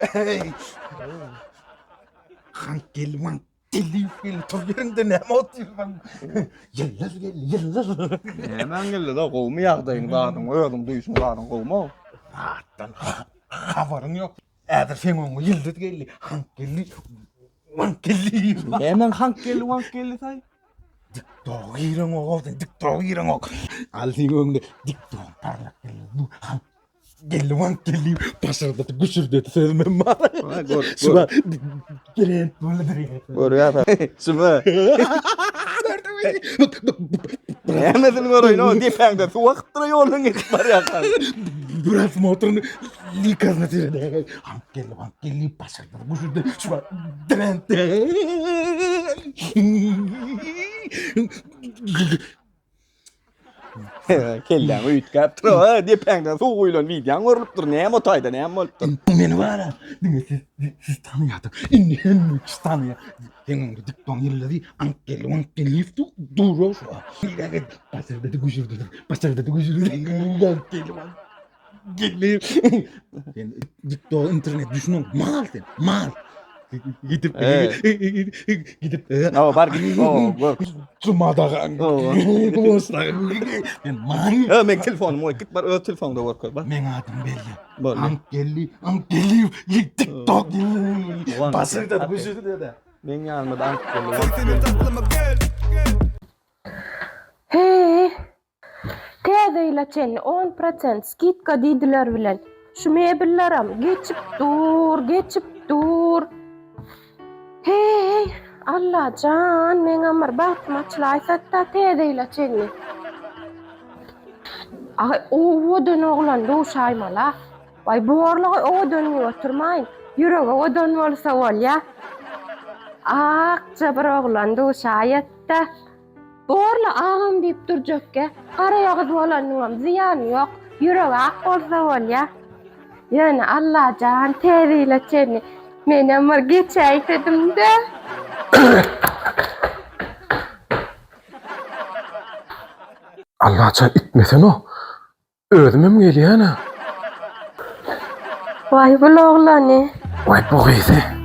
Eý. Hank geldi, wank geldi, geldi. Tur ýeriňde näme otyrsyň? Ýyldyz geldi, ýyldyz. Nämäň geldi da, gowumy ýagdaýyň, zadyň, özüň duýşuň zadyň gowumy? Zatdan habaryň ýok. Häzir seň öňüňe ýyldyz geldi, hank geldi, wank geldi. Nämäň hank geldi, wank geldi saý? Dik dog gireňok, sen dik dog gireňok. Al seň öňüňde dik dog parlak geldi. Hank Geldi wank geldi başardady güçürdedi sözümem bar. Ha, gör, Şu gör. Trend boldy trend. Görýär. Şumy? Nämesini göreýin o depäňde suw akyp dur ýoldan geçip barýarkaň. Biraz motoryny likasyna sürede. Hank geldi wank geldi başardady güçürdedi. Şu trend. Kelläň üýtgäp dur. Ha, depäňden suw guýlan wideoň görlüp dur. Näme o taýda, näme bolup dur? Meni bar-a, diňe siz, siz tanaýardyň. Indi hemme kişi tanaýar. Seň öňüňde dik doň ýyldyzy aňk geldi, waňk geldi dur şu. Başardady, güjürdedi. Başardady, güjürdedi. Aňk geldi, waňk geldi. Sen dik doň internet düşüneň, mal sen, mal. Gidip gidip. Hawa, bar git. O, gör. Jumadagan. Men maý. He, men telefonumy goýup git bar öz telefonyňda görkez bar. Meň adym belli. Boldy. Aňk geldi, aňk geldi. TikTok. Basyrda güjürdü. Meň ýanymda aňk geldi. Heý, Täze ýyla çenli on prosent skidka diýdiler bilen. Şu mebellerem geçip dur, geçip dur. Heý, Allajan, meňem bir bagtym açylaýsatda täze ýyla çenli. Aý, owadan oglan duşaýmaly-a. Waý, borlugy owadan diýip oturmaýyn. Ýüregi owadan bolsa bolýa. Akja bir oglan duşaýatda. Borla agam diýip durjakgä, garaýagyz bolanyňam zyýany ýok, ýüregi ak bolsa bolýa. Ýöne Allajan täze ýyla çenli menem bir geçäýsedim-dä. Allajan itmesene-o. Özümem gelýän-ä. Waý bul oglany. Waý bu gyzy.